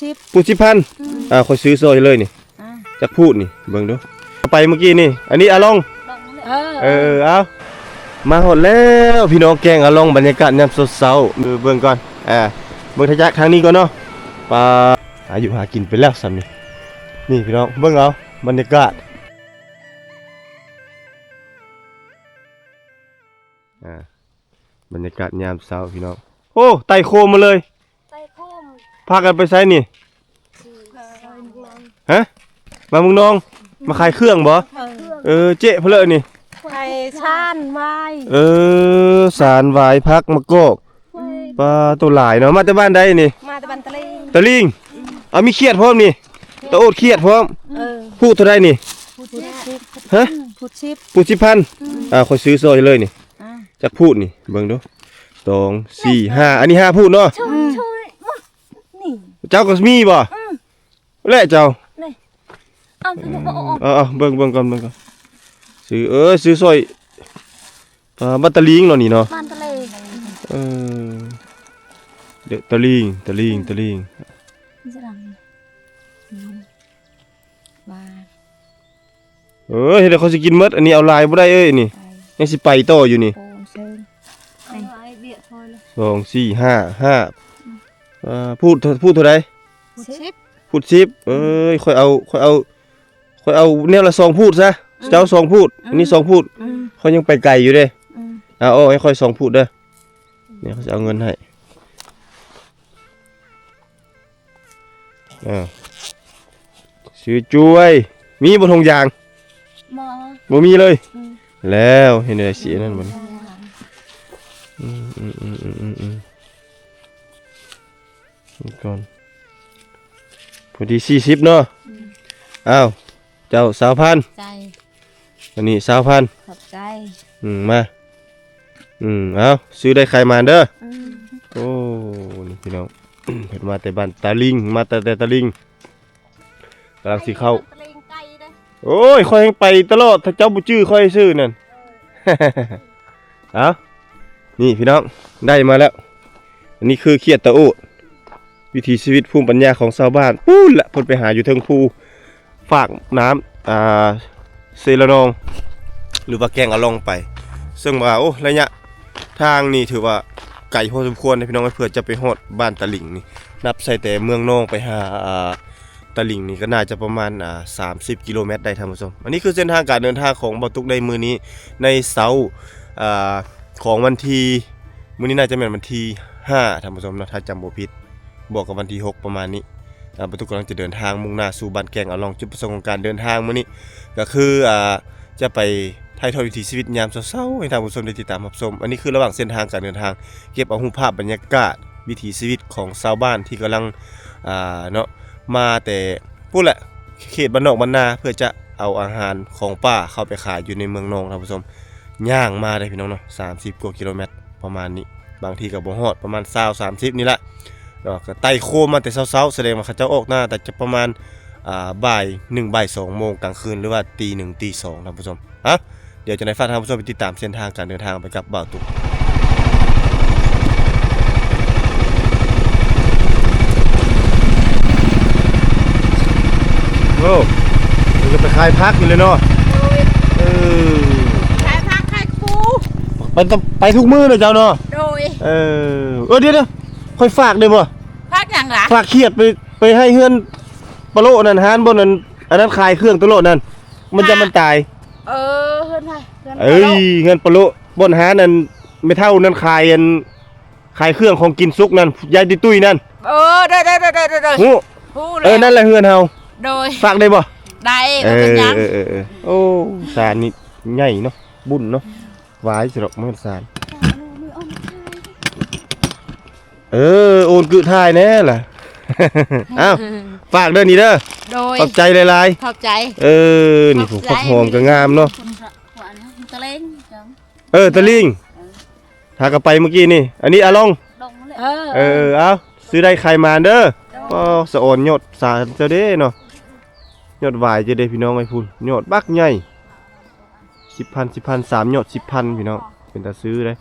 สิบ พูดสิบพัน อืม อ่า ข้อยซื้อซอยเลยนี่ อ่า จักพูดนี่ เบิ่งดู ไปเมื่อกี้นี่ อันนี้อาลอง เออ เออ เอา มาฮอดแล้วพี่น้อง แกงอาลอง บรรยากาศยามเช้าๆ เออ เบิ่งก่อน อ่า เบิ่งทะยักทางนี้ก่อนเนาะ ปา หาอยู่หากินไปแล้วซ้ำนี่ นี่พี่น้อง เบิ่งเอา บรรยากาศ อ่า บรรยากาศยามเช้าพี่น้อง โอ้ ไต่โคมมาเลย ไต่โคม พากันไปไสนี่ ฮะ มาเมืองนอง มาขายเครื่องบ่ เออ เจ๊เพนเลอนี่ ขายสานหวาย เออ สานหวาย ผัก มะกอก ปา โตหลายเนาะ มาแต่บ้านใดนี่ มาแต่บ้านตะลิง ตะลิง เอามีเขียดพร้อมนี่ ตะโอดเขียดพร้อม เออ พูดเท่าใดนี่ พูดสิบ ฮะ พูดสิบ พูดสิบพัน อืม อ่า ข้อยซื้อซอยเลยนี่ อ่า จักพูดนี่ เบิ่งดู สอง สี่ ห้า อันนี้ห้าพูดเนาะ อืม นี่ เจ้าก็มีบ่ อืม และเจ้า นี่ เอา เออ เอา เอา เบิ่ง เบิ่งก่อน เบิ่งก่อน ซื้อ เออ ซื้อซอย อ่า บ้านตะลิงเนาะนี่เนาะ บ้านตะลิง เออ เด้อ ตะลิง ตะลิง ตะลิง นี่จะดัง อืม บ้าน เอ้ย เดี๋ยวเขาสิกินหมด อันนี้เอาหลายบ่ได้เอ้ย นี่ ไป ยังสิไปต่ออยู่นี่ โอ้ เชิญ เอาไว้เบียดพอเลย สอง สี่ ห้า ห้า อืม เอ่อ พูด พูดเท่าใด พูดสิบ พูดสิบ เอ้ย ข้อยเอา ข้อยเอา ข้อยเอาแนวละสองพูดซะ อืม เจ้าสองพูด อืม อันนี้สองพูด อืม ข้อยยังไปไกลอยู่เด้ อืม เอา เอาให้ข้อยสองพูดเด้อ นี่ข้อยสิเอาเงินให้ อ่า ซื้อจ้วย มีบ่ถุงยาง บ่ บ่มีเลย อืม แล้วเฮ็ดได้สิอันนั้นบัดนี้ อืม อืม นี่ก่อน พอดีสี่สิบเนาะ อืม อ้าว เจ้า ซาวพัน ใจ อันนี้ ซาวพัน ขอบใจ อืม มา อืม เอา ซื้อได้ขายหมานเด้อ อืม โอ้ นี่พี่น้อง เพิ่นมาแต่บ้านตะลิง มาแต่ แต่ตะลิง กำลังสิเข้า ตะลิงไกลเด้อ โอ้ย ข้อยยังไปตลอด ถ้าเจ้าบ่จื้อข้อยซื่อนั่น เอา นี่พี่น้อง ได้มาแล้ว อันนี้คือเขียดตะโอด วิถีชีวิตภูมิปัญญาของชาวบ้าน ปู้นละ เพิ่นไปหาอยู่เทิงภู ฟากน้ำ อ่า เซละนอง หรือว่าแกงอะลองไป ซึ่งว่า โอ้ ระยะทางนี่ถือว่าไกลพอสมควรนะพี่น้อง เพื่อจะไปฮอดบ้านตะลิงนี่ นับใส่แต่เมืองนองไปหา อ่า ตะลิงนี่ก็น่าจะประมาณ อ่า สามสิบกิโลเมตรได้ท่านผู้ชม อันนี้คือเส้นทางการเดินทางของบ่าวตุ๊กในมื้อนี้ ในเช้า อ่า ของวันที่ มื้อนี้น่าจะแม่นวันที่ห้าท่านผู้ชมเนาะ ถ้าจำบ่ผิด บวกกับวันที่หกประมาณนี้ อ่า บ่าวตุ๊กกำลังจะเดินทางมุ่งหน้าสู่บ้านแกงอะลอง จุดประสงค์ของการเดินทางมื้อนี้ก็คือ อ่า จะไปถ่ายทอดวิถีชีวิตยามเช้าๆ ให้ท่านผู้ชมได้ติดตามรับชม อันนี้คือระหว่างเส้นทางการเดินทาง เก็บเอารูปภาพบรรยากาศวิถีชีวิตของชาวบ้านที่กำลัง อ่า เนาะ มาแต่พู้นแหละ เขตบ้านนอกบ้านนา เพื่อจะเอาอาหารของป่าเข้าไปขายอยู่ในเมืองนองท่านผู้ชม ย่างมาเด้พี่น้องเนาะ สามสิบกว่ากิโลเมตรประมาณนี้ บางทีก็บ่ฮอด ประมาณซาว สามสิบนี่แหละเนาะ ก็ไต่โคมมาแต่เช้าๆ แสดงว่าเขาเจ้าออกหน้าแต่จะประมาณ อ่า บ่ายหนึ่ง บ่ายสองโมงกลางคืน หรือว่าตีหนึ่ง ตีสองท่านผู้ชม ฮะ เดี๋ยวจะได้ฝากท่านผู้ชมไปติดตามเส้นทางการเดินทางไปกับบ่าวตุ๊ก โอ้ มันก็ไปขายผักอยู่เลยเนาะ โดย เออ ขายผักขายปู ไปต- ไปทุกมื้อเลยเจ้าเนาะ โดย เออ เออ เดี๋ยวๆ ค่อยฝากได้บ่ ฝากหยังล่ะ ฝากเขียดไป ไปให้เฮือนปะโลนั่น ฮ้านบ่อนอัน อันนั้นขายเครื่องตะโลนั่น มันจะมันตาย เออ เฮือนไผ เฮือนปะโล เอ้ย เฮือนปะโล บ่อนฮ้านอันแม่เฒ่านั่นขายอัน ขายเครื่องของกินสุกนั่น ยายตุ้ยๆนั่น เออ ได้ๆๆๆๆ ฮู้ ฮู้แล้ว เออ นั่นแหละเฮือนเฮา โดย ฝากได้บ่ ได้ บ่เป็นหยัง เออๆๆๆ โอ้ สานนี่ใหญ่เนาะ บุญเนาะ หวายสิดอก มันสาน เออ โอนกึถ่ายแน่ล่ะ อ้าว ฝากเด้อนี่เด้อ โดย ขอบใจหลายๆ ขอบใจ เออ นี่ ขอบใจ ผักหอมก็งามเนาะ ตะเล็ง เออ ตะลิง เออ หากะไปเมื่อกี้นี่ อันนี้อาลอง เออ เออ เอา ซื้อได้ขายหมานเด้อ โดย ก็สะออนยอดสาเจ้าเด้เนาะ ยอดหวายเจ้าเด้พี่น้องไอ้พู้น ยอดบักใหญ่ สิบพัน สิบพัน สามยอด สิบพัน พี่น้อง เป็นตาซื้อเด้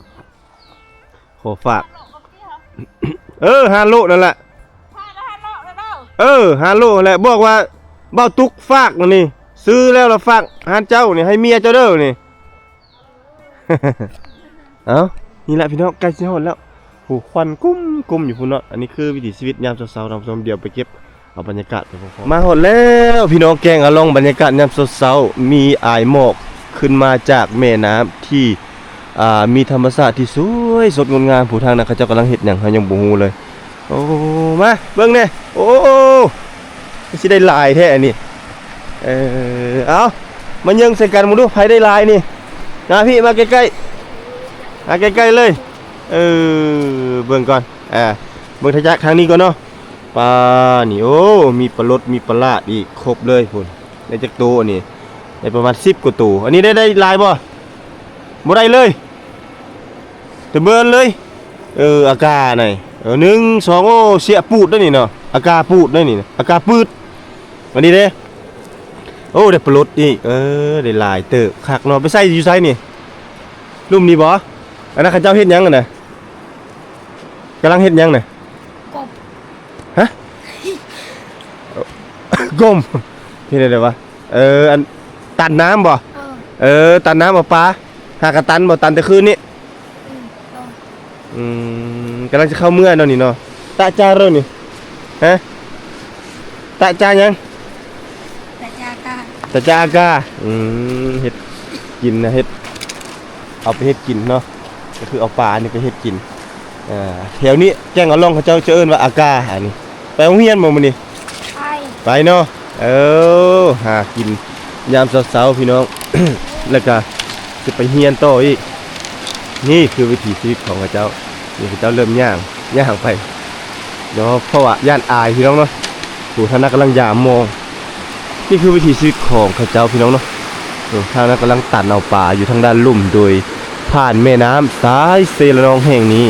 ขอฝาก เออ ฮาโลนั่นแหละ เออ ฮาโล ฮาโล ເອີ ຮາໂລຫັ້ນແຫຼະ ບອກວ່າ ບ່າວຕຸກຝາກນີ້ ຊື້ແລ້ວລະຝາກຮ້ານເຈົ້ານີ້ ໃຫ້ເມຍເຈົ້າເດີນີ້. ເອົ້າ ນີ້ແຫຼະພີ່ນ້ອງ ໃກ້ຊິຮອດແລ້ວ. ໂອ້ ຄວັນກຸ້ມໆຢູ່ພຸ້ນເນາະ. ອັນນີ້ຄືວິຖີຊີວິດຍາມເຊົ້າໆ ທ່ານຜູ້ຊົມ. ດຽວໄປເກັບເອົາບັນຍາກາດໄປພ້ອມໆ. ມາຮອດແລ້ວພີ່ນ້ອງ ແກ້ງອາລ່ອງ ບັນຍາກາດຍາມເຊົ້າໆ ມີອາຍໝອກຂຶ້ນມາຈາກແມ່ນ້ຳທີ່ ອ່າ ມີທຳມະຊາດທີ່ສວຍສົດງົດງາມ. ຜູ້ທາງນັ້ນເຂົາເຈົ້າກຳລັງເຮັດຫຍັງ ເຮົາຍັງບໍ່ຮູ້ເລີຍ. ໂອ້ ມາເບິ່ງແດ່. ໂອ້ ຄືຊິໄດ້ຫຼາຍແທ້ອັນນີ້. ເອີ ເອົາ ມາເຍິງໃສ່ກັນເບິ່ງດູ ໃຜໄດ້ຫຼາຍນີ້. ມາພີ່ ມາໃກ້ໆ ມາໃກ້ໆເລີຍ. ເອີ ເບິ່ງກ່ອນ ອ່າ ເບິ່ງທາງຈາກທາງນີ້ກ່ອນເນາະ. ປານີ້ ໂອ້ ມີປາລົດ ມີປາຫຼາດອີກ ຄົບເລີຍພຸ້ນ. ໄດ້ຈັກໂຕອັນນີ້? ໄດ້ປະມານສິບກວ່າໂຕ. ອັນນີ້ໄດ້ ໄດ້ຫຼາຍບໍ່? ບໍ່ໄດ້ເລີຍ ແຕ່ເບິ່ງເລີຍ. ເອີ ອາກາໃນ ເອີ ໜຶ່ງ ສອງ ໂອ້ ເສຍປູດເດ້ນີ້ເນາະ. ອາກາປູດເດ້ນີ້ ອາກາປືດ. ອັນນີ້ເດ້ ໂອ້ ໄດ້ປາລົດອີກ. ເອີ ໄດ້ຫຼາຍເຕີບ ຄັກເນາະ. ໄປໃສ່ຢູ່ໃສນີ້? ລຸ່ມນີ້ບໍ່? ອັນນັ້ນເຂົາເຈົ້າເຮັດຫຍັງຫັ້ນນະ? ກຳລັງເຮັດຫຍັງນະ? ກົບ ຮະ? ກົມ ເຮັດແນວໃດວະ? ເອີ ອັນ ຕັນນ້ຳບໍ່? ເອີ ເອີ ຕັນນ້ຳເອົາປາ. ຫາກະຕັນບໍ່? ຕັນແຕ່ຄືນນີ້. ອືມ ອືມ ກຳລັງຈະເຂົ້າເມືອເນາະນີ້ເນາະ. ຕະຈາໂຣນີ້ ຮະ? ຕະຈາຫຍັງ? ຕະຈາອາກາ ຕະຈາອາກາ. ອືມ ເຮັດກິນນະ ເຮັດ ເອົາໄປເຮັດກິນເນາະ. ກໍຄືເອົາປານີ້ໄປເຮັດກິນ. ອ່າ ແຖວນີ້ແກ້ງອາລ່ອງເຂົາເຈົ້າຈະເອີ້ນວ່າອາກາ. ອັນນີ້ໄປໂຮງຮຽນບໍ່ມື້ນີ້? ໄປ ໄປເນາະ. ເອີ ຫາກິນຍາມເຊົ້າໆ ພີ່ນ້ອງ ແລ້ວກະຊິໄປຮຽນຕໍ່ອີກ. ນີ້ຄືວິຖີຊີວິດຂອງເຂົາເຈົ້າ. ນີ້ເຂົາເຈົ້າເລີ່ມຍ່າງ ຍ່າງໄປເນາະ ເພາະວ່າຢ້ານອາຍ ພີ່ນ້ອງເນາະ. ໂອ້ ທ່ານນະກຳລັງຢາມມອງ. ນີ້ຄືວິຖີຊີວິດຂອງເຂົາເຈົ້າ ພີ່ນ້ອງເນາະ. ໂອ້ ທ່ານນະກຳລັງຕັນເອົາປາຢູ່ທາງດ້ານລຸ່ມ ໂດຍຜ່ານແມ່ນ້ຳສາຍເຊລະນອງແຫ່ງນີ້.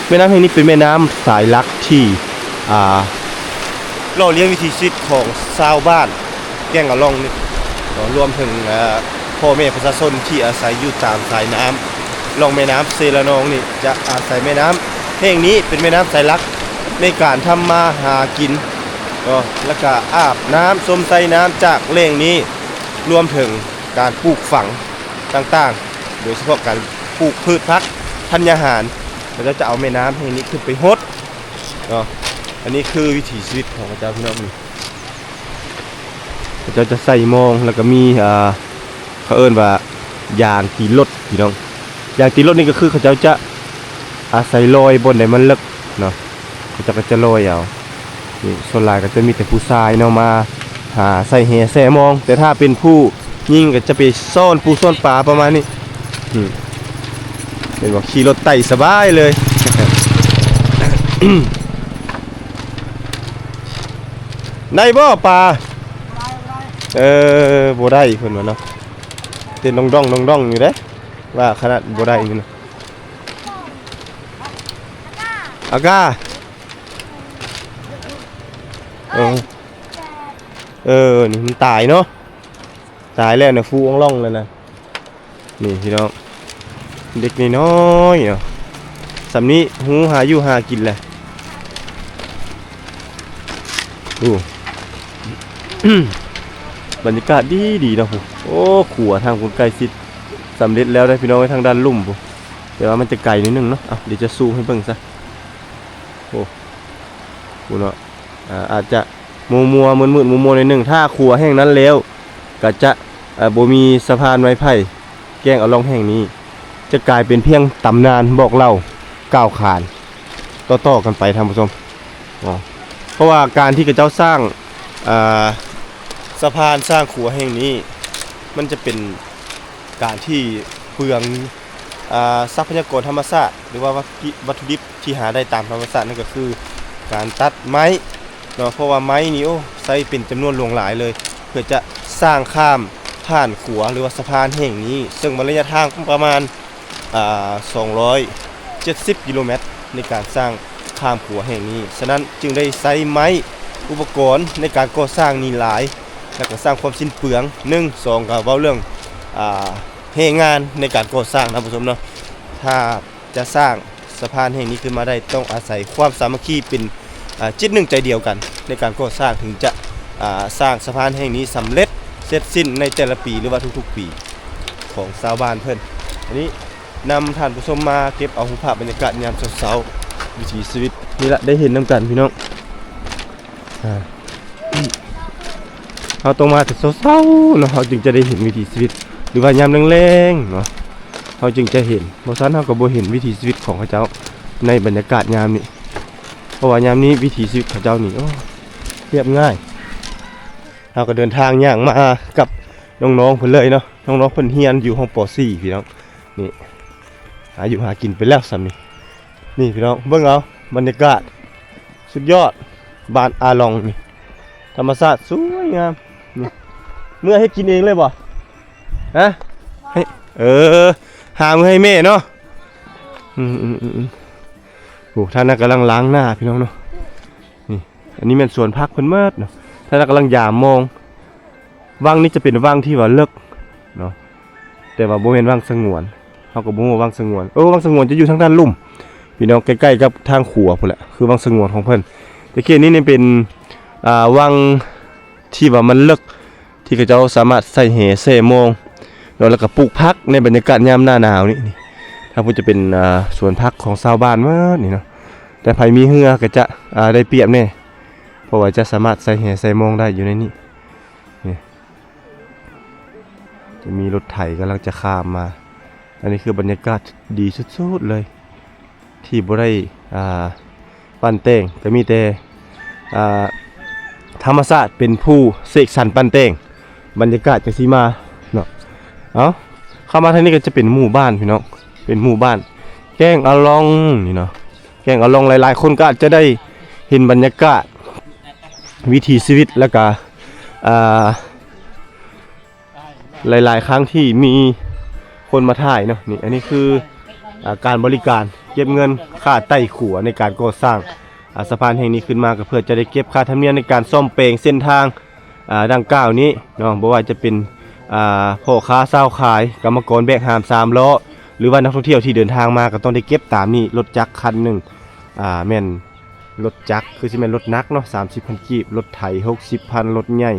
ແມ່ນ້ຳແຫ່ງນີ້ເປັນແມ່ນ້ຳສາຍຫຼັກທີ່ ອ່າ ຫຼໍ່ລ້ຽງວິຖີຊີວິດຂອງຊາວບ້ານແກ້ງອາລ່ອງນີ້ເນາະ ລວມເຖິງ ເອີ ພໍ່ແມ່ປະຊາຊົນທີ່ອາໄສຢູ່ຕາມສາຍນ້ຳ ລ່ອງແມ່ນ້ຳເຊລະນອງນີ້ ຈະອາໄສແມ່ນ້ຳແຫ່ງນີ້ເປັນແມ່ນ້ຳສາຍຫຼັກໃນການທຳມາຫາກິນເນາະ ແລ້ວກະອາບນ້ຳຊົມໃຊ້ນ້ຳຈາກແຫຼ່ງນີ້ ລວມເຖິງການປູກຝັງຕ່າງໆ ໂດຍສະເພາະການປູກພືດຜັກທັນຍາຫານ ເຂົາເຈົ້າຈະເອົາແມ່ນ້ຳແຫ່ງນີ້ຂຶ້ນໄປຫົດເນາະ. ອັນນີ້ຄືວິຖີຊີວິດຂອງເຂົາເຈົ້າ ພີ່ນ້ອງ. ເຂົາເຈົ້າຈະໃສ່ມອງ ແລ້ວກໍມີ ອ່າ ເຂົາເອີ້ນວ່າຢາງຕີລົດ ພີ່ນ້ອງ. ຢາງຕີລົດນີ້ກໍຄືເຂົາເຈົ້າຈະອາໄສລອຍບ່ອນໃດມັນເລິກເນາະ ເຂົາເຈົ້າກໍຈະລອຍເອົາ. ນີ້ສ່ວນຫຼາຍກໍຈະມີແຕ່ຜູ້ຊາຍເນາະ ມາຫາໃສ່ແຫໃສ່ມອງ ແຕ່ຖ້າເປັນຜູ້ຍິງກໍຈະໄປຊ້ອນປູຊ້ອນປາປະມານນີ້. ອືມ ເຫັນບໍ່ ຂີ່ລົດໄຕ່ສະບາຍເລີຍ. ໄດ້ບໍ່ປາ? ເອີ ບໍ່ໄດ້ເພິ່ນວ່າເນາະ ເຕັ້ນດົງໆໆຢູ່ເດ້ ວ່າຂະໜາດບໍ່ໄດ້ນີ້ນະ. ອາກາ ເອີ ເອີ ນີ້ມັນຕາຍເນາະ ຕາຍແລ້ວນະ ຟູອອງລ່ອງແລ້ວນະ. ນີ້ພີ່ນ້ອງ ເດັກນ້ອຍໆເນາະ ສ່ຳນີ້ຮູ້ຫາຢູ່ຫາກິນແຫຼະ. ໂອ້ ບັນຍາກາດດີໆເນາະ. ໂອ້ ຂົວທາງພຸ້ນໃກ້ຊິສຳເລັດແລ້ວເດ້ພີ່ນ້ອງເອີຍ ທາງດ້ານລຸ່ມພຸ້ນ ແຕ່ວ່າມັນຈະໄກໜ້ອຍໜຶ່ງເນາະ. ເອົາ ດຽວຈະຊູມໃຫ້ເບິ່ງຊະ. ໂອ້ ພຸ້ນເນາະ ອາ ອາດຈະມົວໆ ມືດໆ ມົວໆໜ້ອຍໜຶ່ງ. ຖ້າຂົວແຫ່ງນັ້ນແລ້ວ ກໍຈະ ເອີ ບໍ່ມີສະພານໄມ້ໄຜ່ແກ້ງອາລ່ອງແຫ່ງນີ້ ຈະກາຍເປັນພຽງຕຳນານບອກເລົ່າກ່າວຂານຕໍ່ໆກັນໄປທ່ານຜູ້ຊົມເນາະ. ເພາະວ່າການທີ່ເຂົາເຈົ້າສ້າງ ເອີ ສະພານ ສ້າງຂົວແຫ່ງນີ້ ມັນຈະເປັນການທີ່ເປືອງ ອາ ຊັບພະຍາກອນທຳມະຊາດ ຫຼືວ່າວັດຖຸ ວັດຖຸດິບ ທີ່ຫາໄດ້ຕາມທຳມະຊາດ ນັ້ນກໍຄືການຕັດໄມ້ເນາະ ເພາະວ່າໄມ້ນີ້ ໂອ້ ໃຊ້ເປັນຈຳນວນຫຼວງຫຼາຍເລີຍ ເພື່ອຈະສ້າງຂ້າມຜ່ານຂົວ ຫຼືວ່າສະພານແຫ່ງນີ້ ເຊິ່ງວ່າໄລຍະທາງປະມານ ອາ ສອງຮ້ອຍເຈັດສິບກິໂລແມັດ ໃນການສ້າງຂ້າມຂົວແຫ່ງນີ້. ສະນັ້ນຈຶ່ງໄດ້ໃຊ້ໄມ້ ອຸປະກອນໃນການກໍ່ສ້າງນີ້ຫຼາຍ ແລ້ວກໍສ້າງຄວາມສິ້ນເປືອງ ໜຶ່ງ ສອງ ກໍເວົ້າເລື່ອງ ອາ ແຮງງານໃນການກໍ່ສ້າງນະທ່ານຜູ້ຊົມເນາະ. ຖ້າຈະສ້າງ ສະພານແຫ່ງນີ້ຂຶ້ນມາໄດ້ ຕ້ອງອາໄສຄວາມສາມັກຄີເປັນ ອ່າ ຈິດໜຶ່ງໃຈດຽວກັນໃນການກໍ່ສ້າງ ເຖິງຈະ ອ່າ ສ້າງສະພານແຫ່ງນີ້ສຳເລັດເສັດສິ້ນໃນແຕ່ລະປີ ຫຼືວ່າທຸກໆປີຂອງຊາວບ້ານເພິ່ນ. ອັນນີ້ນຳທ່ານຜູ້ຊົມມາເກັບເອົາຮູບພາບບັນຍາກາດຍາມເຊົ້າໆ ວິຖີຊີວິດນີ້ລະ ໄດ້ເຫັນນຳກັນພີ່ນ້ອງ. ອ່າ ເຮົາຕ້ອງມາແຕ່ເຊົ້າໆເນາະ ເຮົາຈຶ່ງຈະໄດ້ເຫັນວິຖີຊີວິດ ຫຼືວ່າຍາມແລງໆເນາະ ເຮົາຈຶ່ງຈະເຫັນ. ບໍ່ຊັ້ນເຮົາກໍບໍ່ເຫັນວິຖີຊີວິດຂອງເຂົາເຈົ້າໃນບັນຍາກາດຍາມນີ້ ເພາະວ່າຍາມນີ້ວິຖີຊີວິດເຂົາເຈົ້ານີ້ ໂອ້ ລຽບງ່າຍ. ເຮົາກໍເດີນທາງຍ່າງມາກັບນ້ອງໆເພິ່ນເລີຍເນາະ. ນ້ອງໆເພິ່ນຮຽນຢູ່ຫ້ອງ ປໍສີ່ ພີ່ນ້ອງ. ນີ້ ຫາຢູ່ຫາກິນໄປແລ້ວສ່ຳນີ້. ນີ້ພີ່ນ້ອງເບິ່ງເອົາ ບັນຍາກາດສຸດຍອດ ບ້ານອາລອງນີ້ ທຳມະຊາດສວຍງາມນີ້. ເມືອເຮັດກິນເອງເລີຍບໍ່? ຮະ? ໃຫ້ ເອີ ຫາເມືອໃຫ້ແມ່ເນາະ. ອືມໆໆໆ ໂອ້ ທ່ານນະກຳລັງລ້າງໜ້າພີ່ນ້ອງເນາະ. ນີ້ ອັນນີ້ແມ່ນສວນຜັກເພິ່ນໝົດເນາະ. ທ່ານນະກຳລັງຢາມມອງ. ວັງນີ້ຈະເປັນວັງທີ່ວ່າເລິກເນາະ ແຕ່ວ່າບໍ່ແມ່ນວັງສະຫງວນ ເຮົາກໍບໍ່ຮູ້ວ່າວັງສະຫງວນ. ເອີ ວັງສະຫງວນຈະຢູ່ທາງດ້ານລຸ່ມ ພີ່ນ້ອງ ໃກ້ໆກັບທາງຂົວພຸ້ນແຫຼະ ຄືວັງສະຫງວນຂອງເພິ່ນ. ແຕ່ເຂດນີ້ນີ້ເປັນ ອ່າ ວັງທີ່ວ່າມັນເລິກ ທີ່ເຂົາເຈົ້າສາມາດໃສ່ແຫແຊ່ມອງເນາະ ແລ້ວກໍປູກຜັກໃນບັນຍາກາດຍາມໜ້າໜາວນີ້. ນີ້ ທາງພຸ້ນຈະເປັນ ອ່າ ສວນຜັກຂອງຊາວບ້ານໝົດນີ້ເນາະ. ແຕ່ໃຜມີເຮືອກໍຈະ ອ່າ ໄດ້ປຽບແດ່ ເພາະວ່າຈະສາມາດໃສ່ແຫໃສ່ມອງໄດ້ຢູ່ໃນນີ້. ນີ້ ຈະມີລົດໄຖກຳລັງຈະຂ້າມມາ. ອັນນີ້ຄືບັນຍາກາດທີ່ດີສຸດໆເລີຍ ທີ່ບໍ່ໄດ້ ອ່າ ປັ້ນແຕ່ງ ກໍມີແຕ່ ອ່າ ທຳມະຊາດເປັນຜູ້ເສກສັນປັ້ນແຕ່ງ ບັນຍາກາດຈັ່ງຊີ້ມາເນາະ. ເອົ້າ ເຂົ້າມາທາງນີ້ກໍຈະເປັນໝູ່ບ້ານພີ່ນ້ອງ ເປັນໝູ່ບ້ານແກ້ງອາລອງນີ້ເນາະ. ແກ້ງອາລອງ ຫຼາຍໆຄົນກໍອາດຈະໄດ້ເຫັນບັນຍາກາດ ວິຖີຊີວິດ ແລ້ວກະ ອ່າ ຫຼາຍໆຄັ້ງທີ່ມີຄົນມາຖ່າຍເນາະ. ນີ້ ອັນນີ້ຄື ອ່າ ການບໍລິການເກັບເງິນຄ່າໄຕ່ຂົວໃນການກໍ່ສ້າງ ອ່າ ສະພານແຫ່ງນີ້ຂຶ້ນມາ ກໍເພື່ອຈະໄດ້ເກັບຄ່າທຳນຽມໃນການສ້ອມແປງເສັ້ນທາງ ອ່າ ດັ່ງກ່າວນີ້ເນາະ. ບໍ່ວ່າຈະເປັນ ອ່າ ພໍ່ຄ້າຊາວຂາຍ, ກຳມະກອນແບກຫາມສາມລໍ້ ຫຼືວ່ານັກທ່ອງທ່ຽວທີ່ເດີນທາງມາ ກໍຕ້ອງໄດ້ເກັບຕາມນີ້. ລົດຈັກຄັນໜຶ່ງ ອ່າ ແມ່ນລົດຈັກ ຄືຊິແມ່ນລົດໜັກເນາະ ສາມສິບພັນກີບ, ລົດໄຖ ຫົກສິບພັນ, ລົດໃຫຍ່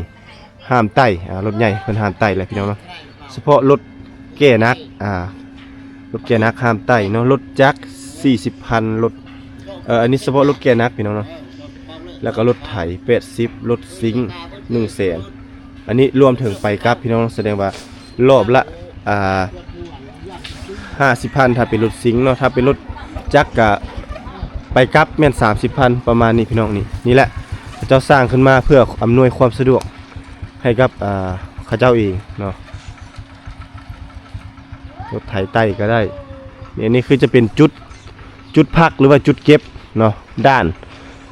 ຫ້າມໄຕ່ ອ່າ ລົດໃຫຍ່ເພິ່ນຫ້າມໄຕ່ແຫຼະພີ່ນ້ອງເນາະ. ສະເພາະລົດແກ່ໜັກ ອ່າ ລົດແກ່ໜັກຫ້າມໄຕ່ເນາະ, ລົດຈັກສີ່ສິບພັນ, ລົດ ເອີ ອັນນີ້ສະເພາະລົດແກ່ໜັກພີ່ນ້ອງເນາະ. ແລ້ວກໍລົດໄຖແປດສິບ, ລົດຊິງໜຶ່ງແສນ. ອັນນີ້ລວມເຖິງໄປກັບພີ່ນ້ອງ, ສະແດງວ່າລອບລະ ອ່າ ຫ້າສິບພັນ ຖ້າເປັນລົດຊິງເນາະ, ຖ້າເປັນລົດຈັກກະໄປກັບແມ່ນສາມສິບພັນ ປະມານນີ້ພີ່ນ້ອງ. ນີ້ ນີ້ແຫຼະ ເຂົາເຈົ້າສ້າງຂຶ້ນມາເພື່ອອຳນວຍຄວາມສະດວກໃຫ້ກັບ ອ່າ ເຂົາເຈົ້າເອງເນາະ. ລົດໄຖໄຕ່ກໍໄດ້. ນີ້ ອັນນີ້ຄືຈະເປັນຈຸດ ຈຸດພັກ ຫຼືວ່າຈຸດເກັບເນາະ, ດ່ານ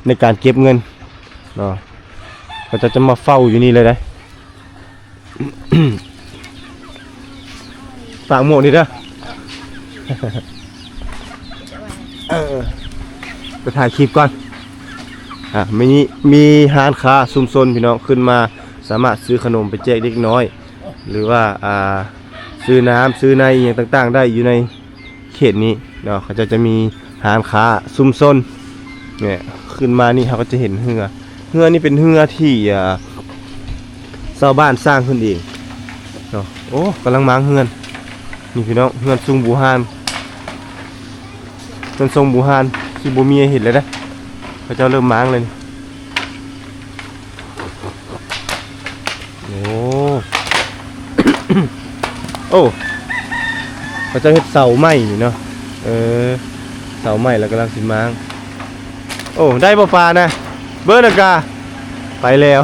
ໃນການເກັບເງິນເນາະ. ເຂົາເຈົ້າຈະມາເຝົ້າຢູ່ນີ້ເລີຍເດ້. ຝາກໝວກນີ້ເດີ. ເອີ ໄປຖ່າຍຄລິບກ່ອນ. ອ່າ ມີ ມີຮ້ານຄ້າຊຸມຊົນພີ່ນ້ອງ ຂຶ້ນມາສາມາດຊື້ຂະໜົມໄປແຈກເດັກນ້ອຍ ຫຼືວ່າ ອ່າ ຊື້ນ້ຳຊື້ໃນອີ່ຫຍັງຕ່າງໆໄດ້ຢູ່ໃນເຂດນີ້ເນາະ. ເຂົາເຈົ້າຈະມີຮ້ານຄ້າຊຸມຊົນ. ນີ້ ຂຶ້ນມານີ້ເຮົາກໍຈະເຫັນເຮືອ, ເຮືອນີ້ເປັນເຮືອທີ່ ອ່າ ຊາວບ້ານສ້າງຂຶ້ນເອງເນາະ. ໂອ້ ກຳລັງມ້າງເຮືອນນີ້ພີ່ນ້ອງ, ເຮືອນຊົງບູຮານ. ເຮືອນຊົງບູຮານຊິບໍ່ມີໃຫ້ເຫັນແລ້ວເດ້, ເຂົາເຈົ້າເລີ່ມມ້າງແລ້ວນີ້. ໂອ້ ໂອ້ ເຂົາເຈົ້າເຮັດເສົາໄມ້ນີ້ເນາະ. ເອີ ເສົາໄມ້ແລ້ວກຳລັງຊິມ້າງ. ໂອ້ ໄດ້ບໍ່ປານະ? ເບິ່ງນະກາ ໄປແລ້ວ.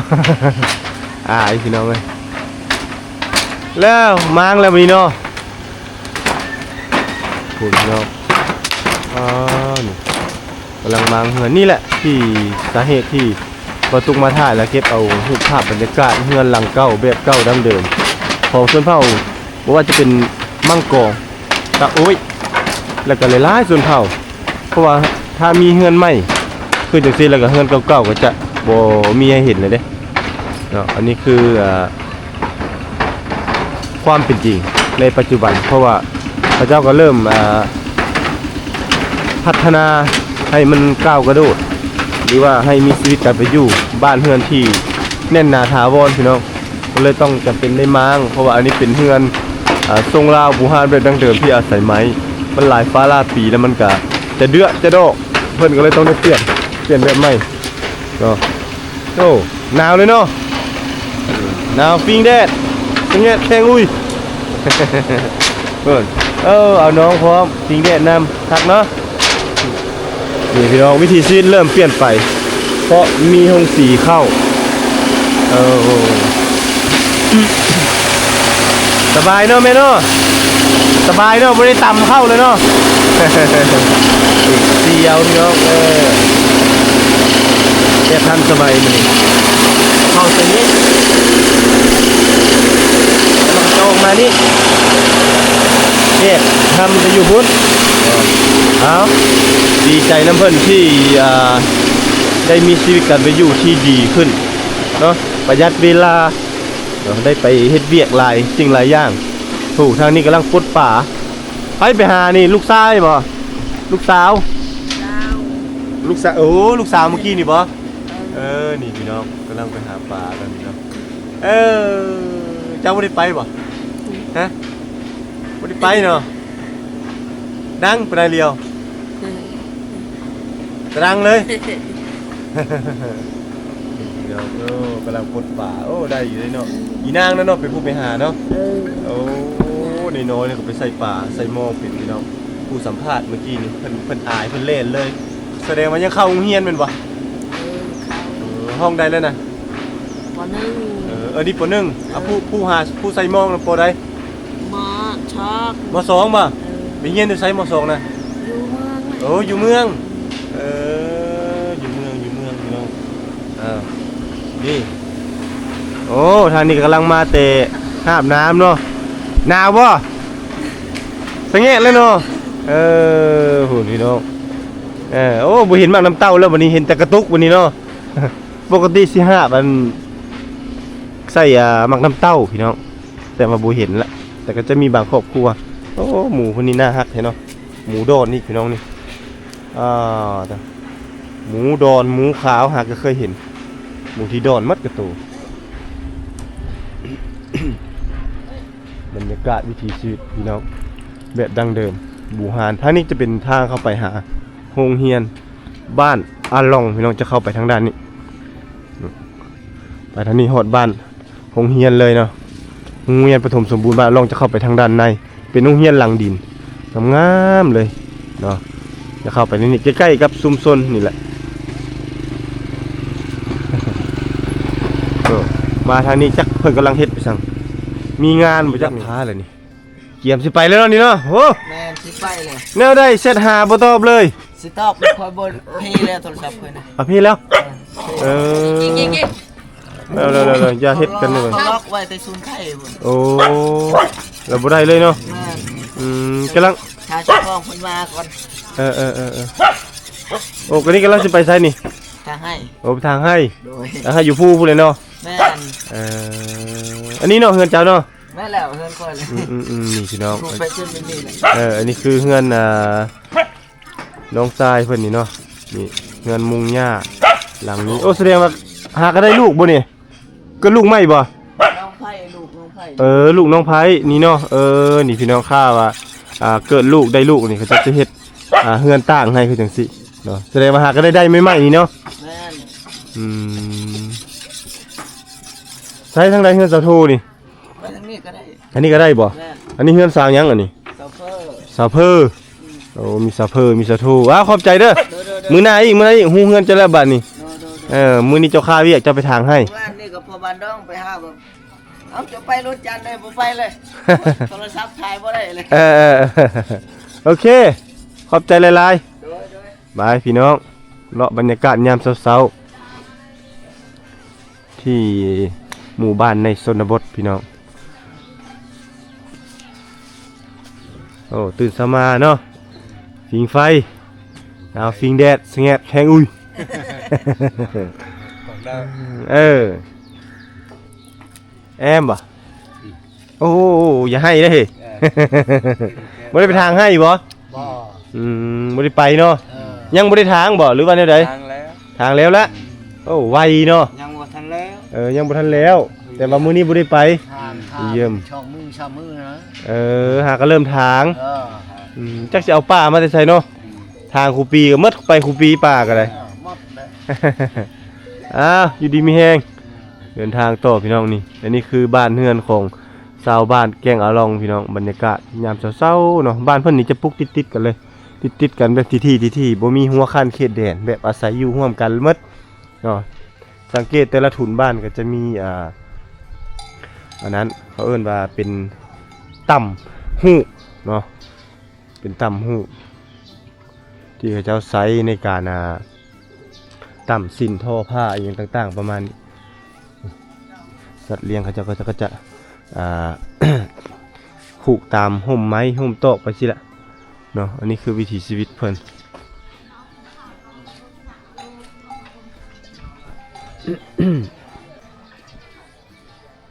ອາຍພີ່ນ້ອງເອີຍ. ແລ້ວມ້າງແລ້ວບັດນີ້ເນາະ. ພຸ້ນເນາະ. ອໍ ນີ້ ກຳລັງມ້າງເຮືອນ. ນີ້ແຫຼະທີ່ສາເຫດທີ່ບ່າວຕຸກມາຖ່າຍ ແລະ ເກັບເອົາຮູບພາບບັນຍາກາດເຮືອນຫຼັງເກົ່າ ແບບເກົ່າດັ້ງເດີມຂອງຊົນເຜົ່າ ບໍ່ວ່າຈະເປັນມັງກອງ, ຕາໂອ້ຍ ແລ້ວກໍຫຼາຍໆຊົນເຜົ່າ. ເພາະວ່າຖ້າມີເຮືອນໃໝ່ຄືຈັ່ງຊີ້ ແລ້ວກໍເຮືອນເກົ່າໆກໍຈະບໍ່ມີໃຫ້ເຫັນແລ້ວເດ້ເນາະ. ອັນນີ້ຄື ອ່າ ຄວາມເປັນຈິງໃນປັດຈຸບັນ, ເພາະວ່າເຂົາເຈົ້າກໍເລີ່ມ ອ່າ ພັດທະນາໃຫ້ມັນກ້າວກະໂດດ ຫຼືວ່າໃຫ້ມີຊີວິດການເປັນຢູ່ ບ້ານເຮືອນທີ່ແໜ້ນໜາຖາວອນ ພີ່ນ້ອງ. ກໍເລີຍຕ້ອງຈຳເປັນໄດ້ມ້າງ ເພາະວ່າອັນນີ້ເປັນເຮືອນ ອ່າ ຊົງລາວບູຮານແບບດັ້ງເດີມທີ່ອາໄສໄມ້ ມັນຫຼາຍຟ້າຫຼາຍປີ ແລ້ວມັນກະຈະເດືອະຈະດອກ ເພິ່ນກໍເລີຍຕ້ອງໄດ້ປ່ຽນ ປ່ຽນແບບໃໝ່ເນາະ. ໂອ້ ໜາວເລີຍເນາະ ໜາວຟິງແດດ ສະແງດແຄງອຸຍ ເພິ່ນ ເອີ ເອົານ້ອງພ້ອມ ພິງແດດນຳ ຄັກເນາະ. ນີ້ພີ່ນ້ອງ ວິຖີຊີວິດເລີ່ມປ່ຽນໄປ ເພາະມີໂຮງສີເຂົ້າ. ເອີ ສະບາຍເນາະແມ່ເນາະ ສະບາຍເນາະ ບໍ່ໄດ້ຕຳເຂົ້າເລີຍເນາະ. ນີ້ສີເອົາພີ່ນ້ອງ ເອີ ແບບທັນສະໄໝມື້ນີ້ ເຂົ້າໃສ່ນີ້ ແລ້ວມັນຈະອອກມານີ້ ແຍກທຳຈະຢູ່ພຸ້ນ. ເອົາ ດີໃຈນຳເພິ່ນທີ່ ອ່າ ໄດ້ມີຊີວິດການເປັນຢູ່ທີ່ດີຂຶ້ນເນາະ ປະຢັດເວລາເນາະ ໄດ້ໄປເຮັດວຽກຫຼາຍສິ່ງຫຼາຍຢ່າງ. ໂອ້ ທາງນີ້ກຳລັງປົດປາ. ໃຜໄປຫານີ້ ລູກຊາຍບໍ່? ລູກສາວ? ສາວ ລູກສາວ ໂອ້ ລູກສາວເມື່ອກີ້ນີ້ບໍ່? ເອີ ເອີ ນີ້ພີ່ນ້ອງກຳລັງໄປຫາປາກັນເນາະ. ເອີ ເຈົ້າບໍ່ໄດ້ໄປບໍ່? ຮະ ບໍ່ໄດ້ໄປເນາະ. ດັງປານໃດລຽວ? ກຳລັງເລີຍ ເອີ ກຳລັງປົດປາ. ໂອ້ ໄດ້ຢູ່ເດ້ເນາະ ອີນາງນັ້ນເນາະ ເປັນຜູ້ໄປຫາເນາະ. ເອີ ໂອ້ ນ້ອຍໆນີ້ກໍໄປໃສ່ປາໃສ່ໝໍ້ເປັນພີ່ນ້ອງ. ຜູ້ສຳພາດເມື່ອກີ້ນີ້ ເພິ່ນ ເພິ່ນອາຍ ເພິ່ນແລ່ນເລີຍ. ສະແດງວ່າຍັງເຂົ້າໂຮງຮຽນແມ່ນບໍ່? ເອີ ເຂົ້າ ເອີ ຫ້ອງໃດແລ້ວນະ? ປໍໜຶ່ງ ເອີ ເອີ ນີ້ປໍໜຶ່ງ. ເອີ ອາ ຜູ້ ຜູ້ຫາ ຜູ້ໃສ່ໝໍ້ນະ ປໍໃດ? ມໍສອງ ບໍ່? ເອີ ໄປຮຽນຢູ່ໃສ ມໍສອງ ນະ? ຢູ່ເມືອງ ໂອ້ ຢູ່ເມືອງ ເອີ ຢູ່ເມືອງ ຢູ່ເມືອງພີ່ນ້ອງ. ເອີ ນີ້ ໂອ້ ທາງນີ້ກຳລັງມາແຕ່ຫາບນ້ຳເນາະ. ໜາວບໍ່? ສະແງະເລີຍເນາະ. ເອີ ພຸ້ນພີ່ນ້ອງ ເອີ ໂອ້ ບໍ່ເຫັນໝາກນ້ຳເຕົ້າແລ້ວ ບັດນີ້ເຫັນແຕ່ກະຕຸກບັດນີ້ເນາະ. ປົກກະຕິຊິຫາບອັນ ໃສ່ ອ່າ ໝາກນ້ຳເຕົ້າພີ່ນ້ອງ ແຕ່ວ່າບໍ່ເຫັນລະ ແຕ່ກໍຈະມີບາງຄອບຄົວ. ໂອ້ ໝູເພິ່ນນີ້ໜ້າຮັກແທ້ເນາະ ໝູດອນນີ້ພີ່ນ້ອງນີ້. ອ່າ ໝູດອນ ໝູຂາວ ຫາກໍເຄີຍເຫັນ ໝູທີ່ດອນໝົດກະໂຕ. ບັນຍາກາດວິຖີຊີວິດພີ່ນ້ອງ ແບບດັ້ງເດີມບູຮານ. ທາງນີ້ຈະເປັນທາງເຂົ້າໄປຫາໂຮງຮຽນ ບ້ານອາລອງ ພີ່ນ້ອງ ຈະເຂົ້າໄປທາງດ້ານນີ້ ໄປທາງນີ້ຮອດບ້ານໂຮງຮຽນເລີຍເນາະ. ໂຮງຮຽນປະຖົມສົມບູນບ້ານອາລອງ ຈະເຂົ້າໄປທາງດ້ານໃນ ເປັນໂຮງຮຽນຫຼັງດິນງາມໆເລີຍເນາະ. ຈະເຂົ້າໄປໃນນີ້ ໃກ້ໆກັບຊຸມຊົນນີ້ແຫຼະ. ເອີ ມາທາງນີ້ຈັກເພິ່ນກຳລັງເຮັດໄປສັງ ມີງານບໍ່ຈັກນີ້. ກຽມຊິໄປແລ້ວເນາະນີ້ເນາະ. ໂອ້ ແມ່ນ ຊິໄປແລ້ວ ແນວໃດແຊັດຫາບໍ່ຕອບເລີຍ. ຊິຕອບ ຂ້ອຍບໍ່ເພແລ້ວໂທລະສັບຂ້ອຍນະ. ອາ ເພແລ້ວ ເອີ ເອີ ເອີ ເອີ ຢ່າເຮັດກັນເລີຍ. ເຂົາລັອກໄວ້ແຕ່ສູນໄທພຸ້ນ. ໂອ້ ແລ້ວບໍ່ໄດ້ເລີຍເນາະ. ແມ່ນ ອືມ ກຳລັງຖ້າເຈົ້າຂອງເພິ່ນມາກ່ອນ. ເອີ ເອີ ເອີ ເອີ ໂອ້ ກະນີ້ກຳລັງຊິໄປໃສນີ້? ທາງໄຮ່. ໂອ້ ໄປທາງໄຮ່. ໂດຍ ທາງໄຮ່ຢູ່ພູພຸ້ນເລີຍເນາະ. ແມ່ນ ເອີ ອັນນີ້ເນາະ ເຮືອນເຈົ້າເນາະ. ແມ່ນແລ້ວ ເຮືອນຂ້ອຍເລີຍ. ອືມໆໆ ນີ້ພີ່ນ້ອງ ໄປຈົນນີ້ແຫຼະ. ເອີ ອັນນີ້ຄືເຮືອນ ອ່າ ນ້ອງຊາຍເພິ່ນນີ້ເນາະ. ນີ້ເຮືອນມຸງຫຍ້າຫຼັງນີ້. ໂອ້ ສະແດງວ່າຫາກໍໄດ້ລູກບໍ່ນີ້? ເກີດລູກໃໝ່ບໍ່? ນ້ອງໄພ ລູກນ້ອງໄພ. ເອີ ລູກນ້ອງໄພນີ້ເນາະ. ເອີ ນີ້ພີ່ນ້ອງ ຖ້າວ່າ ອ່າ ເກີດລູກໄດ້ລູກນີ້ ເຂົາເຈົ້າຈະເຮັດ ອ່າ ເຮືອນຕ່າງໃຫ້ຄືຈັ່ງຊີ້ເນາະ. ສະແດງວ່າຫາກໍໄດ້ໄດ້ໃໝ່ໆນີ້ເນາະ. ແມ່ນ ອືມ ໃຊ້ທາງໃດເຮືອນສາໂທນີ້? ໄປທາງນີ້ກໍໄດ້. ອັນນີ້ກໍໄດ້ບໍ່? ແມ່ນ ອັນນີ້ເຮືອນສາວຫຍັງອັນນີ້? ສາວເຟີ. ສາວເຟີ. ອືມ ໂອ້ ມີສາວເຟີ ມີສາໂທ. ອ້າວ ຂອບໃຈເດີ. ໂດຍໆໆ ມື້ໜ້າອີກ ມື້ໜ້າອີກ ຮູ້ເຮືອນເຈົ້າແລ້ວບາດນີ້. ໂດຍໆໆ ເອີ ມື້ນີ້ເຈົ້າຄາວຽກ ເຈົ້າໄປທາງໃຫ້. ມື້ວານນີ້ກໍພໍ່ບ້ານດອງໄປຫາ ເອົາ ເຈົ້າໄປໂລດຈັນເລີຍ ບໍ່ໄປເລີຍ ໂທລະສັບຖ່າຍບໍ່ໄດ້ເລີຍ. ເອີໆໆ ໂອເຄ ຂອບໃຈຫຼາຍໆ. ໂດຍໆ ບາຍ ພີ່ນ້ອງ ເລາະບັນຍາກາດຍາມເຊົ້າໆ ທີ່ໝູ່ບ້ານໃນຊົນນະບົດພີ່ນ້ອງ. ໂອ້ ຕື່ນເຊົ້າມາເນາະ ຟິງໄຟ ເອົາ ຟິງແດດ ສະແງດແຄງອຸຍ. ເອີ ແອມບໍ່? ໂອ້ ຢ່າໄຫ້ເດ້. ເອີ ບໍ່ໄດ້ໄປທາງໄຮ່ບໍ່? ບໍ່. ອືມ ບໍ່ໄດ້ໄປເນາະ. ເອີ ຍັງບໍ່ໄດ້ທາງບໍ່ ຫຼືວ່າແນວໃດ? ທາງແລ້ວ. ທາງແລ້ວລະ. ໂອ້ ໄວເນາະ. ຍັງບໍ່ທັນແລ້ວ. ເອີ ຍັງບໍ່ທັນແລ້ວ ແຕ່ວ່າມື້ນີ້ບໍ່ໄດ້ໄປ. ທາງ ທາງ ຢ້ຽມ ສອງມື້ສາມມື້ນະ. ເອີ ຫາກໍເລີ່ມທາງ. ເອີ ອືມ ຈັກຊິເອົາປ່າມາແຕ່ໃສເນາະ. ອືມ ທາງຄູປີກໍໝົດ ໄປຄູປີ ປ່າກໍໄດ້. ເອີ ໝົດແລ້ວ. ອ້າວ ຢູ່ດີມີແຮງ. ເດີນທາງຕໍ່ພີ່ນ້ອງນີ້. ອັນນີ້ຄືບ້ານເຮືອນຂອງຊາວບ້ານແກ້ງອາລ່ອງພີ່ນ້ອງ. ບັນຍາກາດຍາມເຊົ້າໆເນາະ. ບ້ານເພິ່ນນີ້ຈະປຸກຕິດໆກັນເລີຍ. ຕິດໆກັນແບບຖີ່ໆ ບໍ່ມີຮົ້ວຂັ້ນເຂດແດນ ແບບອາໄສຢູ່ຮ່ວມກັນໝົດເນາະ. ສັງເກດແຕ່ລະທຸນບ້ານກໍຈະມີ ອ່າ ອັນນັ້ນ ເຂົາເອີ້ນວ່າເປັນຕ່ຳຫູກເນາະ. ເປັນຕ່ຳຫູກທີ່ເຂົາເຈົ້າໃຊ້ໃນການ ອ່າ ຕ່ຳສິ້ນ ທໍ້ຜ້າ ອີ່ຫຍັງຕ່າງໆ ປະມານນີ້. ສັດລ້ຽງເຂົາເຈົ້າກໍຈະ ອ່າ ຜູກຕາມຮົ່ມໄມ້ຮົ່ມຕອກໄປຊີ້ແຫຼະເນາະ. ອັນນີ້ຄືວິຖີຊີວິດເພິ່ນ.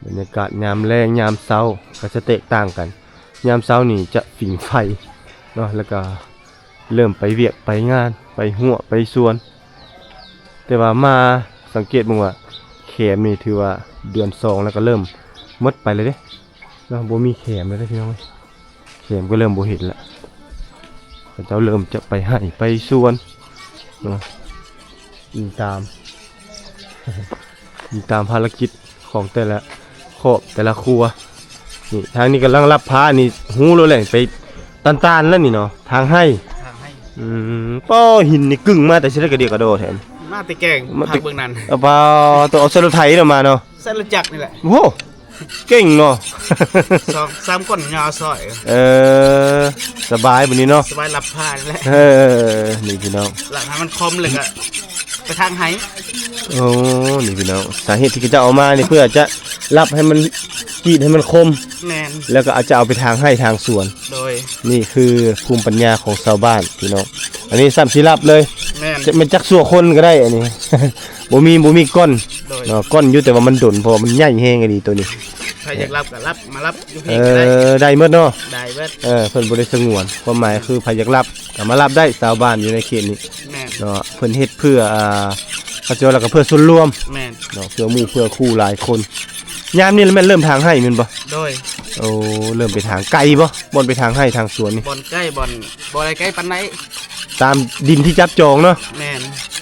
ບັນຍາກາດຍາມແລງຍາມເຊົ້າກໍຈະແຕກຕ່າງກັນ. ຍາມເຊົ້ານີ້ຈະຜິງໄຟເນາະ ແລ້ວກໍເລີ່ມໄປວຽກໄປງານ ໄປຮົ້ວໄປສວນ. ແຕ່ວ່າມາສັງເກດເບິ່ງວ່າແຄມນີ້ຖືວ່າເດືອນສອງແລ້ວກໍເລີ່ມໝົດໄປແລ້ວເດ້ເນາະ. ບໍ່ມີແຄມແລ້ວເດ້ພີ່ນ້ອງເອີຍ. ແຄມກໍເລີ່ມບໍ່ເຫັນລະ. ເຂົາເຈົ້າເລີ່ມຈະໄປໄຮ່ໄປສວນເນາະ ອີງຕາມ ອີງຕາມພາລະກິດຂອງແຕ່ລະຄອບແຕ່ລະຄົວ. ນີ້ທາງນີ້ກຳລັງລັບຜ້ານີ້ ຮູ້ໂລດແຫຼະ ໄປຕ່ານໆແລ້ວນີ້ເນາະ. ທາງໄຮ່ ທາງໄຮ່. ອືມ ປ້ໍຫີນນີ້ກຶ້ງມາແຕ່ໃສ ກະດຽກກະດໍແທ້. ມາແຕ່ແກ້ງ ມາແຕ່ ພາກເບື້ອງນັ້ນ. ເອົາ ປ້າ ຕ້ອງເອົາໃສ່ລົດໄຖນຳມາເນາະ. ໃສ່ລົດຈັກນີ້ແຫຼະ. ໂອ້ ເກັ່ງເນາະ ສອງສາມຄົນຍາວຊອຍ. ເອີ ສະບາຍບັດນີ້ເນາະ ສະບາຍລັບຜ້ານີ້ແຫຼະ. ເອີ ນີ້ພີ່ນ້ອງ ຫຼັກໃຫ້ມັນຄົມແລ້ວກໍໄປທາງໄຮ່. ໂອ້ ນີ້ພີ່ນ້ອງ ສາເຫດທີ່ເຂົາເຈົ້າເອົາມານີ້ ເພື່ອຈະລັບໃຫ້ມັນ ກຣີດໃຫ້ມັນຄົມ. ແມ່ນ ແລ້ວກໍອາດຈະເອົາໄປທາງໄຮ່ທາງສວນ. ໂດຍ ນີ້ຄືພູມປັນຍາຂອງຊາວບ້ານພີ່ນ້ອງ. ອັນນີ້ຊ້ຳຊິລັບເລີຍ. ແມ່ນ ຈະແມ່ນຈັກຊົ່ວຄົນກໍໄດ້ອັນນີ້. ບໍ່ມີ ບໍ່ມີກ້ອນ. ໂດຍ ເນາະ ກ້ອນຢູ່ ແຕ່ວ່າມັນດົນ ເພາະວ່າມັນໃຫຍ່ແຮງອີ່ຫຼີໂຕນີ້. ໃຜຢາກລັບກໍລັບ ມາລັບຢູ່ພີ້ກໍໄດ້. ເອີ ໄດ້ໝົດເນາະ. ໄດ້ເບິດ. ເອີ ເພິ່ນບໍ່ໄດ້ສະຫງວນ ຄວາມໝາຍຄືໃຜຢາກລັບກໍມາລັບໄດ້. ຊາວບ້ານຢູ່ໃນເຂດນີ້. ແມ່ນ ເນາະ ເພິ່ນເຮັດເພື່ອ ອ່າ ເຂົາເຈົ້າວ່າ ແລ້ວກໍເພື່ອສ່ວນລວມ. ແມ່ນ ເນາະ ເພື່ອໝູ່ເພື່ອຄູ່ຫຼາຍຄົນ. ຍາມນີ້ລະແມ່ນເລີ່ມທາງໄຮ່ແມ່ນບໍ່? ໂດຍ. ໂອ້ ເລີ່ມໄປທາງ ໄກບໍ່ ບ່ອນໄປທາງໄຮ່ທາງສວນນີ້? ບ່ອນໃກ້ ບ່ອນ ບໍ່ໄດ້ໄກປານໃດ. ຕາມດິນທີ່ຈັບຈອງເນາະ. ແມ່ນ.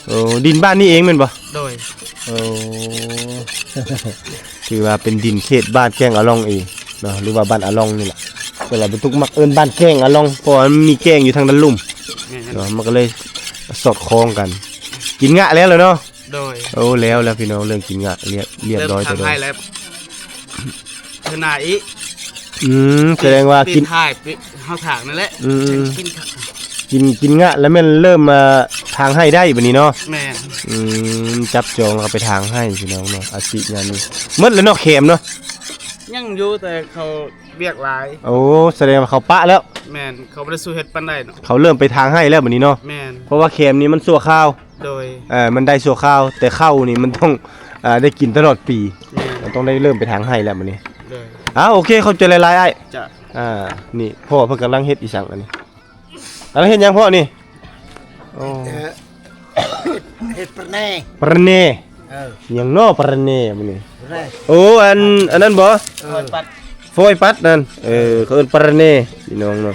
ໂອ້ ດິນບ້ານນີ້ເອງແມ່ນບໍ່? ໂດຍ. ໂອ້ ຖືວ່າເປັນດິນເຂດບ້ານແກ້ງອາລ່ອງເອງເນາະ ຫຼືວ່າບ້ານອາລ່ອງນີ້ແຫຼະ. ສ່ວນຫຼາຍບັນທຸກມັກເອີ້ນບ້ານແກ້ງອາລ່ອງ ເພາະວ່າມັນມີແກ້ງຢູ່ທາງດ້ານລຸ່ມ. ແມ່ນ. ເນາະ ມັນກໍເລີຍສອດຄ່ອງກັນ. ກິນງະແລ້ວລະເນາະ? ໂດຍ. ໂອ້ ແລ້ວ ແລ້ວພີ່ນ້ອງ ເລື່ອງກິນງະລຽບ ລຽບຮ້ອຍແຕ່ໂດນ. ເລີ່ມທາງໄຮ່ແລ້ວ ເທື່ອໜ້າອີກ. ອືມ ສະແດງວ່າກິນ ປີນທ້າຍປີ ເຮົາຖາງນັ້ນແຫຼະ. ອືມ ກິນ ກິນ ກິນງະແລ້ວແມ່ນເລີ່ມ ອ່າ ທາງໄຮ່ໄດ້ບັດນີ້ເນາະ. ແມ່ນ. ອືມ ຈັບຈອງແລ້ວກໍໄປທາງໄຮ່ພີ່ນ້ອງເນາະ. ອາຊີບຍາມນີ້ໝົດແລ້ວເນາະ ແຄມເນາະ. ຍັງຢູ່ ແຕ່ເຂົາວຽກຫຼາຍ. ໂອ້ ສະແດງວ່າເຂົາປະແລ້ວ. ແມ່ນ ເຂົາບໍ່ໄດ້ສູ້ເຮັດປານໃດເນາະ. ເຂົາເລີ່ມໄປທາງໄຮ່ແລ້ວບັດນີ້ເນາະ. ແມ່ນ. ເພາະວ່າແຄມນີ້ມັນຊົ່ວຄາວ. ໂດຍ. ເອີ ມັນໄດ້ຊົ່ວຄາວ ແຕ່ເຂົ້ານີ້ມັນຕ້ອງ ອ່າ ໄດ້ກິນຕະຫຼອດປີ. ແມ່ນ. ມັນຕ້ອງໄດ້ເລີ່ມໄປທາງໄຮ່ແລ້ວບັດນີ້. ໂດຍ. ອ້າວ ໂອເຄ ຂອບໃຈຫຼາຍໆ ອ້າຍ. ຈ້ະ. ອ່າ ນີ້ພໍ່ເພິ່ນກຳລັງເຮັດອີ່ສັງອັນນີ້? ກຳລັງເຮັດຫຍັງພໍ່ນີ້? ໂອ້ ເຮັດປະແນ. ປະແນ. ເອີ ຫຍັງເນາະປະແນມື້ນີ້? ໂອ້ ອັນ ອັນນັ້ນບໍ່? ເອີ ຟອຍປັດ ຟອຍປັດນັ້ນ. ເອີ ເຂົາເອີ້ນປະແນພີ່ນ້ອງເນາະ.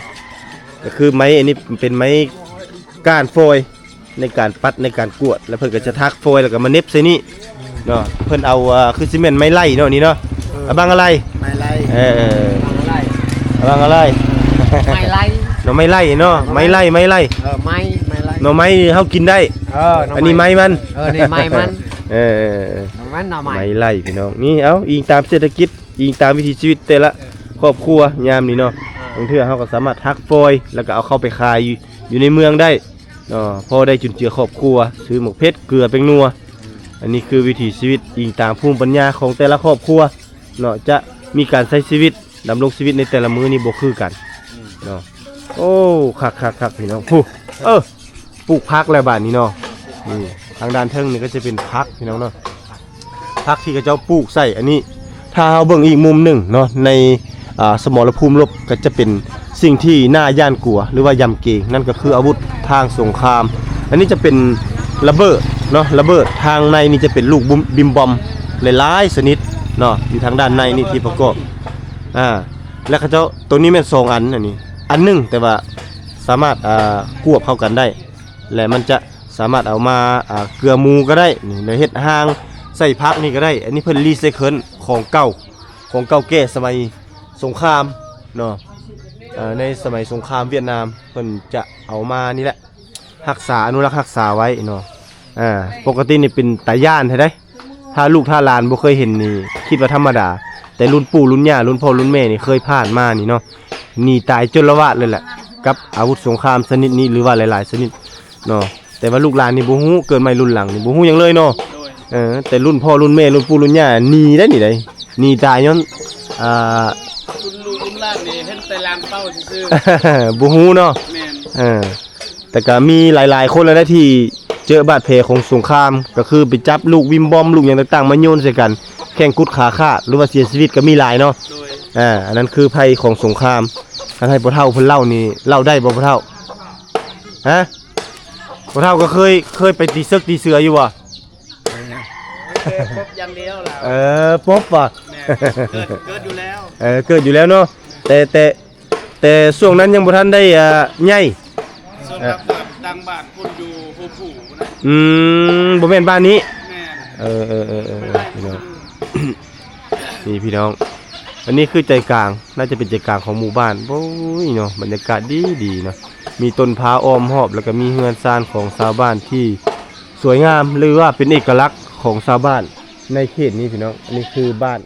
ກໍຄືໄມ້ ອັນນີ້ເປັນໄມ້ກ້ານຟອຍ ໃນການປັດ ໃນການກວດ ແລ້ວເພິ່ນກໍຈະຖັກຟອຍ ແລ້ວກໍມາເໜັບໃສ່ນີ້ເນາະ. ເພິ່ນເອົາ ອ່າ ຄືຊິແມ່ນໄມ້ໄລ່ເນາະ ນີ້ເນາະ. ເອີ ອະບັງອະໄລ. ໄມ້ໄລ່. ເອີ ອະບັງອະໄລ. ເອີ ໄມ້ໄລ່. ໜໍ່ໄມ້ໄລ່ເນາະ. ໄມ້ໄລ່ ໄມ້ໄລ່. ເອີ ໄມ້ ໄມ້ໄລ່. ໜໍ່ໄມ້ເຮົາກິນໄດ້. ເອີ ໜໍ່ໄມ້. ອັນນີ້ໄມ້ມັນ. ເອີ ນີ້ໄມ້ມັນ. ເອີ ເອີ ເອີ ໜໍ່ໄມ້ ໜໍ່ໄມ້. ໄມ້ໄລ່ພີ່ນ້ອງ. ນີ້ ເອົາ ອີງຕາມເສດຖະກິດ ອີງຕາມວິຖີຊີວິດແຕ່ລະຄອບຄົວຍາມນີ້ເນາະ. ເອີ ບາງເທື່ອເຮົາກໍສາມາດຫັກຟອຍ ແລ້ວກໍເອົາເຂົ້າໄປຂາຍຢູ່ ຢູ່ໃນເມືອງໄດ້ເນາະ ພໍໄດ້ຈຸນເຈືອຄອບຄົວ ຊື້ໝາກເຜັດ ເກືອ ແປ້ງນົວ. ອັນນີ້ຄືວິຖີຊີວິດອີງຕາມພູມປັນຍາຂອງແຕ່ລະຄອບຄົວເນາະ ຈະມີການໃຊ້ຊີວິດ ດຳລົງຊີວິດໃນແຕ່ລະມື້ນີ້ບໍ່ຄືກັນເນາະ. ໂອ້ ຄັກໆໆ ພີ່ນ້ອງ ຜູ້ ເອີ ປູກຜັກແລ້ວບາດນີ້ເນາະ. ນີ້ ທາງດ້ານເທິງນີ້ກໍຈະເປັນຜັກ ພີ່ນ້ອງເນາະ. ຜັກທີ່ເຂົາເຈົ້າປູກໃສ່ອັນນີ້ ຖ້າເຮົາເບິ່ງອີກມຸມໜຶ່ງເນາະ ໃນ ອ່າ ສະໝໍລະພູມລົບ ກໍຈະເປັນສິ່ງທີ່ໜ້າຢ້ານກົວ ຫຼືວ່າຢຳເກງ ນັ້ນກໍຄືອາວຸດທາງສົງຄາມ. ອັນນີ້ຈະເປັນລະເບີດ ເນາະ ລະເບີດທາງໃນນີ້ຈະເປັນລູກບຸມ ບິມບອມຫຼາຍໆຊະນິດເນາະ ຢູ່ທາງດ້ານໃນນີ້ທີ່ປະກອບ ອ່າ ແລະເຂົາເຈົ້າ ໂຕນີ້ແມ່ນສອງອັນ ອັນນີ້ອັນໜຶ່ງ ແຕ່ວ່າສາມາດ ອ່າ ກວບເຂົ້າກັນໄດ້ ແລະມັນຈະສາມາດເອົາມາ ອ່າ ເກືອໝູກໍໄດ້ ນີ້ ແລະເຮັດຮ່າງໃສ່ຜັກນີ້ກໍໄດ້ ອັນນີ້ເພິ່ນຣີໄຊເຄິນຂອງເກົ່າ ຂອງເກົ່າແກ່ສະໄໝສົງຄາມເນາະ ເອີ ໃນສະໄໝສົງຄາມຫວຽດນາມ ເພິ່ນຈະເອົາມານີ້ແຫຼະ ຮັກສາ ອະນຸລັກຮັກສາໄວ້ເນາະ ອ່າ ປົກກະຕິນີ້ເປັນຕາຢ້ານແທ້ເດ້ ຖ້າລູກຖ້າຫຼານບໍ່ເຄີຍເຫັນນີ້ຄິດວ່າທຳມະດາ ແຕ່ລຸ້ນປູ່ລຸ້ນຍ່າລຸ້ນພໍ່ລຸ້ນແມ່ນີ້ເຄີຍຜ່ານມານີ້ເນາະ ໜີຕາຍຈົນລະວາດເລີຍແຫຼະ ກັບອາວຸດສົງຄາມຊະນິດນີ້ ຫຼືວ່າຫຼາຍໆຊະນິດເນາະ ແຕ່ວ່າລູກຫຼານນີ້ບໍ່ຮູ້ ເກີດໃໝ່ລຸ້ນຫຼັງນີ້ບໍ່ຮູ້ຫຍັງເລີຍເນາະ ໂດຍ ເອີ ແຕ່ລຸ້ນພໍ່ລຸ້ນແມ່ລຸ້ນປູ່ລຸ້ນຍ່າໜີໄດ້ນີ້ໄດ໋ ໜີຕາຍຍ້ອນ ອ່າ ລຸ້ນລູກລຸ້ນຫຼານນີ້ເຫັນແຕ່ລາງເປົ້າຊື່ໆ ບໍ່ຮູ້ເນາະ ແມ່ນ ເອີ ແຕ່ກໍມີຫຼາຍໆຄົນແລ້ວນະທີ່ເຈີບາດແຜຂອງສົງຄາມ ກໍຄືໄປຈັບລູກບິມບອມ ລູກຫຍັງຕ່າງໆມາໂຍນໃສ່ກັນ ແຂ້ງກຸດຂາຂາດ ຫຼືວ່າເສຍຊີວິດກໍມີຫຼາຍເນາະ ໂດຍ ອ່າ ອັນນັ້ນຄືໄພຂອງສົງຄາມ ຄັນໃຫ້ພໍ່ເຖົ້າເພິ່ນເລົ່ານີ້ ເລົ່າໄດ້ບໍ່ພໍ່ເຖົ້າ? ຮະ? ພໍ່ເຖົ້າກໍເຄີຍ ເຄີຍໄປຕີເສິກຕີເສືອຢູ່ບໍ່? ເອີ ປົບຢ່າງດຽວລາວ ເອີ ປົບບໍ່? ແມ່ນ ເກີດ ເກີດຢູ່ແລ້ວ ເອີ ເກີດຢູ່ແລ້ວເນາະ ແຕ່ ແຕ່ ແຕ່ຊ່ວງນັ້ນຍັງບໍ່ທັນໄດ້ ອ່າ ໃຫຍ່ ຊ່ວງ ເອີ ຕັ້ງບ້ານພຸ້ນຢູ່ໂຮພູພຸ້ນນະ ອືມ ບໍ່ແມ່ນບ້ານນີ້ ແມ່ນ ເອີ ເອີ ເອີ ເອີ ພີ່ນ້ອງ ນີ້ພີ່ນ້ອງ ອັນນີ້ຄືໃຈກາງ ໜ້າຈະເປັນໃຈກາງຂອງໝູ່ບ້ານ ໂອ້ຍເນາະ ບັນຍາກາດດີໆເນາະ ມີຕົ້ນພາອ້ອມຮອບ ແລ້ວກໍມີເຮືອນຊານຂອງຊາວບ້ານທີ່ສວຍງາມ ຫຼືວ່າເປັນເອກະລັກຂອງຊາວບ້ານໃນເຂດນີ້ພີ່ນ້ອງ ອັນນີ້ຄືບ້ານ